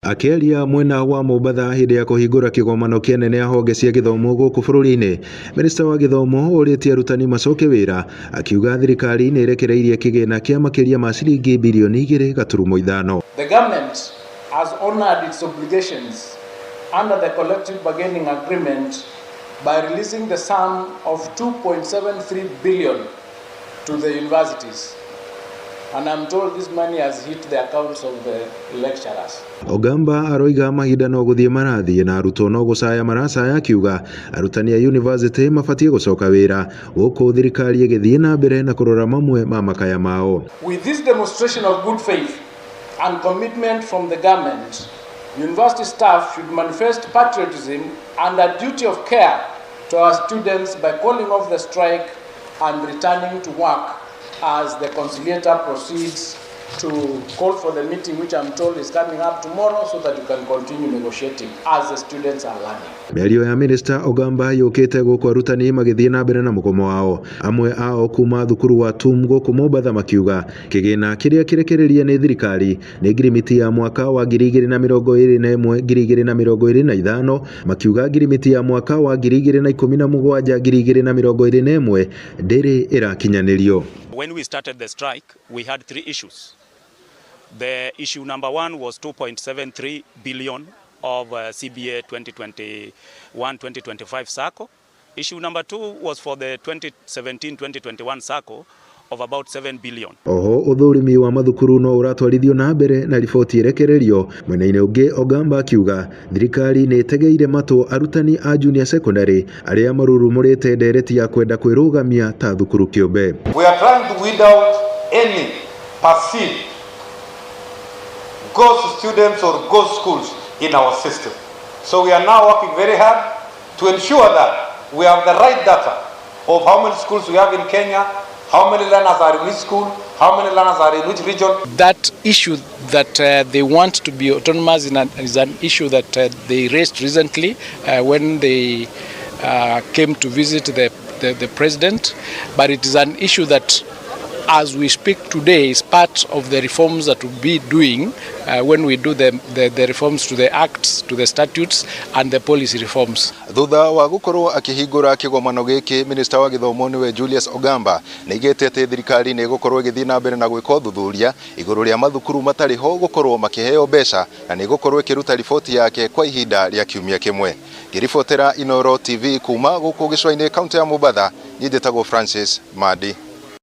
Akĩaria mwena wa Mombatha hĩndĩ ya kũhingũra kĩgomano kĩnene a honge cia gĩthomo gũkũ bũrũri-inĩ, minista wa gĩthomo ũrĩtie arutani macoke wĩra, akiuga thirikari nĩ ĩrekereirie kĩgĩna kĩa makĩria ma ciringi birioni 2.5. The government has honored its obligations under the collective bargaining agreement by releasing the sum of 2.73 billion to the universities. And I'm told this money has hit the accounts of the lecturers. Ogamba aroiga mahinda no gũthiĩ marathiĩ na arutwo no gũcaya maracaya, akiuga arutani a university mabatiĩ gũcoka wĩra gũkũ thirikari ĩgĩthiĩ na mbere na kũrora mamwe ma makaya mao. With this demonstration of good faith and commitment from the government, university staff should manifest patriotism and a duty of care to our students by calling off the strike and returning to work as the conciliator proceeds to call for the meeting, which I'm told is coming up tomorrow, so that you can continue negotiating as the students are learning. Mĩario ya Minista Ogamba yũkĩte gũkũ arutani magĩthiĩ na mbere na mũgomo wao, amwe ao kuma thukuru wa TUM gũkũ Mombatha makiuga kĩgĩna kĩrĩa kĩrekererie nĩ thirikari nĩ ngirimiti ya mwaka wa 2021 2025, makiuga ngirimiti ya mwaka wa 2017 2021 ndĩrĩ ĩrakinyanĩrio. When we started the strike, we had three issues. The issue number one was 2.73 billion of CBA 2021-2025 cycle. Issue number two was for the 2017-2021 cycle of about 7 billion. Oho ũthũrimi wa mathukuru no ũratwarithio na mbere na riboti ĩrekererio. Mwena-inĩ ũngĩ, Ogamba akiuga thirikari nĩ ĩtegeire matũ arutani a junior secondary arĩa marurumũrĩte ndereti ya kwenda kwĩrũgamia ta thukuru kĩũmbe. We are trying to weed out any perceived ghost students or ghost schools in our system. So we are now working very hard to ensure that we have the right data of how many schools we have in Kenya, how many learners are in each school, how many learners are in which region. That issue that they want to be autonomous is an issue that they raised recently when they came to visit the president. But it is an issue that, as we speak today, is part of the reforms that we'll be doing when we do the reforms to the acts, to the statutes, and the policy reforms. Thutha wa gũkorwo akĩhingũra kĩgomano gĩkĩ, minista wa gĩthomo nĩwe Julius Ogamba nĩaigĩte atĩ thirikari nĩ ĩgũkorwo ĩgĩthiĩ na mbere na gwĩka ũthuthuria igũrũ rĩa mathukuru matarĩ ho gũkorwo makĩheo mbeca na nĩ ĩgũkorwo ĩkĩruta riboti yake kwa ihinda rĩa kiumia kĩmwe. Ngĩribotera Inooro TV kuma gũkũ gĩcũa-inĩ, kaunti ya Mombatha, niĩ njĩtagwo Francis Mandi.